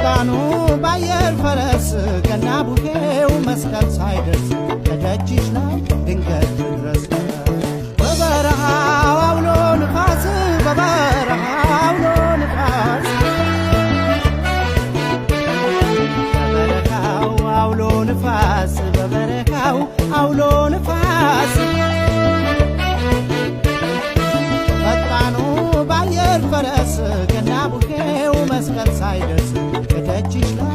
ፈጣኑ ባየር ፈረስ ገና ቡሄው መስቀል ሳይደርስ ከደጅሽ ላይ ድንገት ድረስ። በበረሃው አውሎ ንፋስ፣ በበረሃው አውሎ ንፋስ፣ በበረሃው አውሎ ንፋስ፣ በበረሃው አውሎ ንፋስ፣ ፈጣኑ ባየር ፈረስ ገና ቡሄው መስቀል ሳይደርስ ከደጅሽ ላይ